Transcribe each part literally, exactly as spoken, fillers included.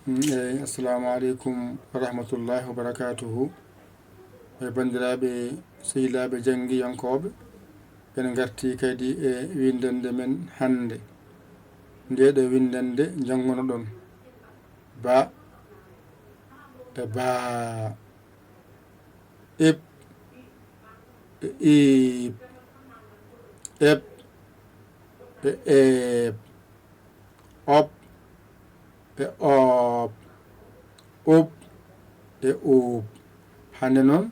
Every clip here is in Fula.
Mm, eyi, assalamu aleykum wa rahmatullahi wa barakatuhu. E banndiraaɓe sehilaaɓe janngiyankooɓe, en ngartii kadi e winndannde men hannde. Ndee ɗoo winndannde njanngunoɗon: ba e baa, ib e iib, eb e eeb, op e op, up e up. Hannde noon,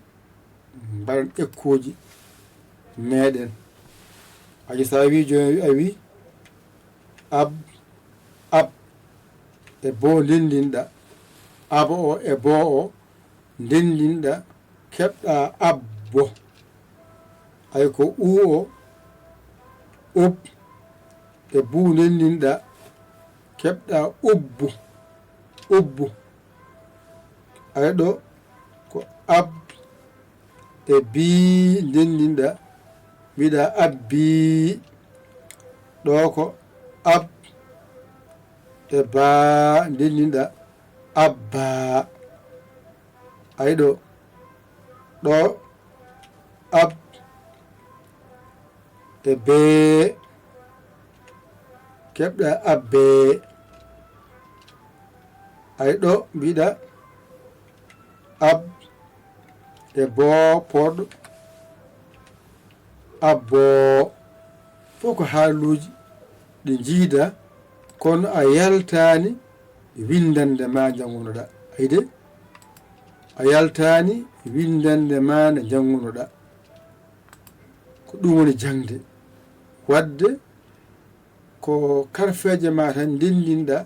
mbaɗen ekkuuji meeɗen. Aji, so a wii jooni, a wii ab, ab e boo ndenndinɗaa, aba o e boo o ndenndinɗaa, keɓɗaa abbo. Ay, ko u o, ub e buu ndenndinɗaa, keɓɗaa ubbu, ubbu. Ay, ɗo ko ab e bii ndenndinɗaa, mbiɗaa abbii. Ɗo ko ab e baa ndenndinɗaa, abbaa. Ay, ɗo, ɗo ab e bee, keɓɗaa abbee. Ay, ɗo mbiɗaa ab e boo pooɗɗo, abboo. Fof ko haaluuji ɗi njiidaa, kono a yaltaani winndannde maa njanngunoɗaa. Ayi de, a yaltaani winndannde maa nde njanngunoɗaa. Ko ɗum woni jaŋde. Waɗde ko karfeeje maa tan ndenndinɗaa,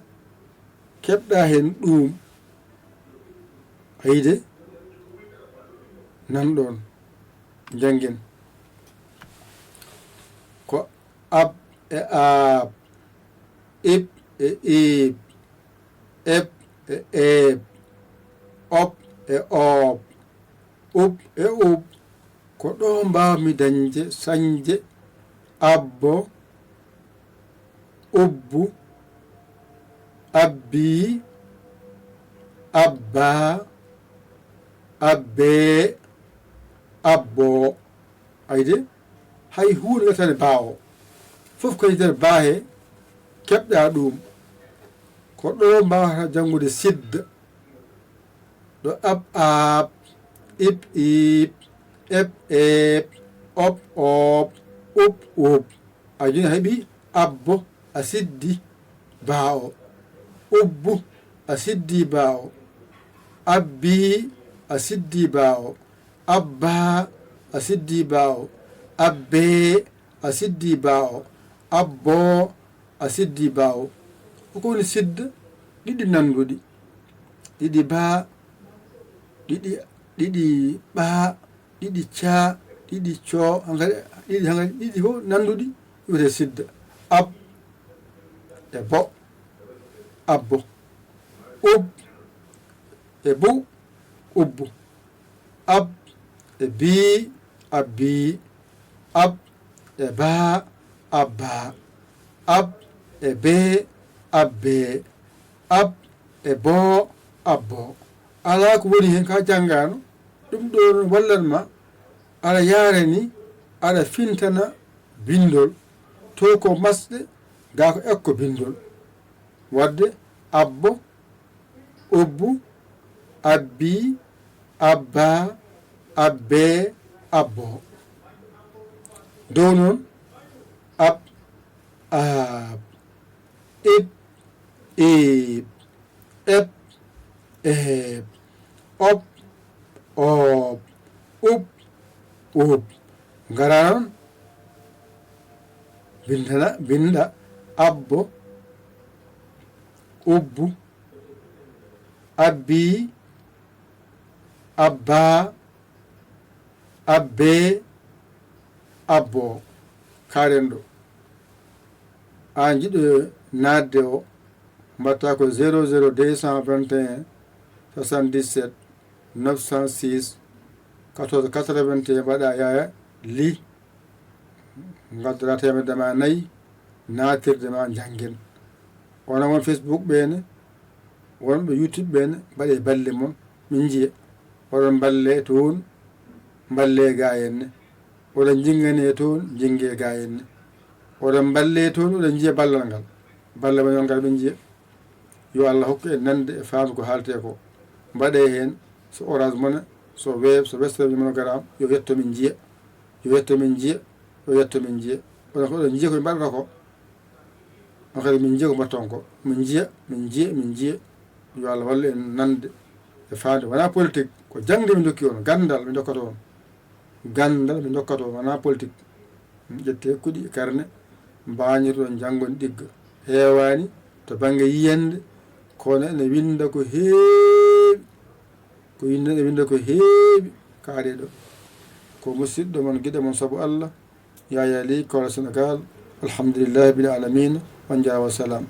keɓɗaa heen ɗuum. Ayi de, nan ɗoon, njanngen. Ko ab e aab, ib e iib, eb e eeb, op e op, up e up. Ko ɗo mbaawmi dañde sañde abbo, ubbu, abbii, abbaa, abbee, abboo. Ayi de, hay huunde weltaani baa o. Fof ko e nder baa he keɓɗaa ɗum. Ko ɗo mbaawata janngude sidda. Ɗo ab, aab, ib, iib, eb, eeb, op, op, up, up. A joni a heɓi abbo, a siddi baa o. Ubbu, a siddi baa o. Abbii, a siddi baa o. Abbaa, a siddi baa o. Abbee, a siddi baa o. Abboo, a siddi baa o. Ko woni sidda? Ɗiɗi nannduɗi. Ɗiɗi baa, ɗiɗi, ɗiɗi ɓaa, ɗiɗi caa, ɗiɗi coo, hankadi, ɗiɗi, hankadi, ɗiɗi fof nannduɗi, wiyetee sidda. Ab e bo, abbo. Ub e bu, ubbu. Ab e bii, abbii. Ab e baa, abbaa. Ab e bee, abbee. Ab e boo, abboo. Alaa ko woni heen ka janngaano, ɗum ɗo no wallat ma, aɗa yaarani, aɗa fintana binndol, to ko masɗe, gaa ko ekko binndol. Waɗde abbo, ubbu, abbii, abbaa, abbee, abboo. Dow noon, ab, aab, ib, iib, eb, eeb, op, op, up, up. Ngara noon, binndana, binnda, abbo, ubbu, abbii, abbaa, abbee, abboo. Kaaren ɗo. Aan jiɗɗo naatde o, mbaɗta ko zéro zéro deux cent vingt et un soixante-dix-sept neuf cent six quatorze quatre-vingt-un, mbaɗa Yaaya Li, ngaddoɗa teemedde ma nayi, naatirde ma njanngen. Wona won Facebook ɓe ne, Wonɓe YouTube ɓe ne, mbaɗe balle mon, min njiya. Oɗon mballe toon, mballe ga en ne. Oɗon njinngane toon, njinge ga en ne. Oɗon mballe toon, oɗon njiya ballal ngal. Balle mon ngal ɓe njiya. Yo Allah hokku en nande e faamde ko haaletee ko. Mbaɗe heen, so Orange Money, so Wave, so Western Union, MoneyGram, yo yetto min njiya. Yo yetto min njiya. Yo yetto min njiya. Oɗon ko oɗon njiya ko ɓe mbaɗata ko. On kadi min njiya ko mbaɗton ko. Min njiya, min njiya, min njiya. Yo Allah wallu en nande e faamde. Wonaa politique, ko jaŋde min ndokki on, ganndal min ndokkata on. Ganndal min ndokkata on, wonaa politique. Min ƴettee kuɗi e karne, mbaañotoɗon janngo ne ɗigga. Heewaani to bannge yiyannde, kono ene winnda ko heewi. Ko winnda, ene winnda ko heewi kaaɗe ɗo. Ko musiɗɗo mon, giɗo mon sabu Allah, Yaya Ly, Kawla Senegaal. Alhamdulillahi rabbil aalamiina. On njaaraama, wa salaam.